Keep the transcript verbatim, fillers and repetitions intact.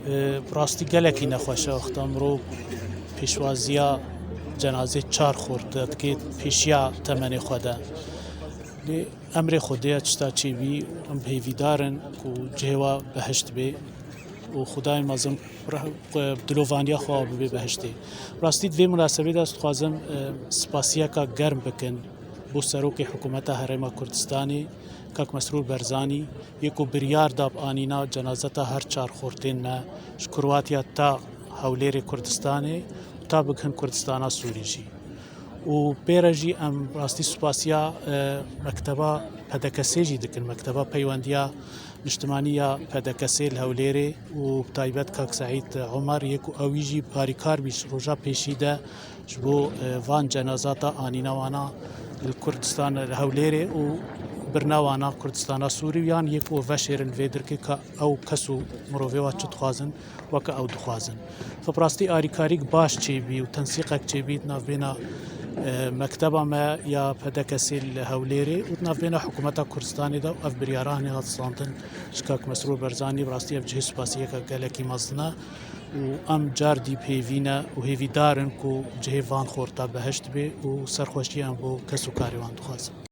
Bi rastî gelekî nexweş e wexta mirov pêşwaziya cenazê çar xort de dike pêşiya temenê xwe de. Lê emrê Xwedê ye, tişta çêbî, em hêvîdar in ku cihê wa behişt bê û Xwedayê mezin reh-, dilovaniya xwe bibe behiştê. Rastî di vê munasebê de ez dixwazim, e, spasiyeka germ bikin bo Serokê Hikûmeta Herêma Kurdistanê, Kak Mesrûr Barzanî, yê ku biryar da bi anîna cenazeta her çar xortên me ji Kurwatiya ta Hewlêrê Kurdistanê û ta bigihin Kurdistana Sûrî jî. Û pê re jî em rastî spasiya, e, mekteba P D K S'ê jî dikin, mekteba peywendiya niştimanî ya P D K S'ê li Hewlêrê û bi taybet Kak Seîd Omer yê ku ewî jî harîkar bî ji roja pêşî de ji bo, e, van cenazata anîna wana li Kurdistan, li Hewlêrê û birina wana Kurdistana Sûrî yan yê ku veşêrin vê dirkê ka ew kes û mirovê wa çi dixwazin, weke ew dixwazin. Xwe bi rastî arîkarîk baş çêbî û tensîqek çêbî di navbêna, e, mekteba me ya P D K S'ê li Hewlêrê û di navbêna hikûmeta Kurdistanê de û ev biryara hene hat standin ji Kak Mesrûr Barzanî. Bi rastî ev cihê spasiyeke gelekî mezin e û em cardî pêvî ne û hêvîdar in ku cihê van xorta behişt bê û serxweşiyê em bo kes û karê wan dixwazin.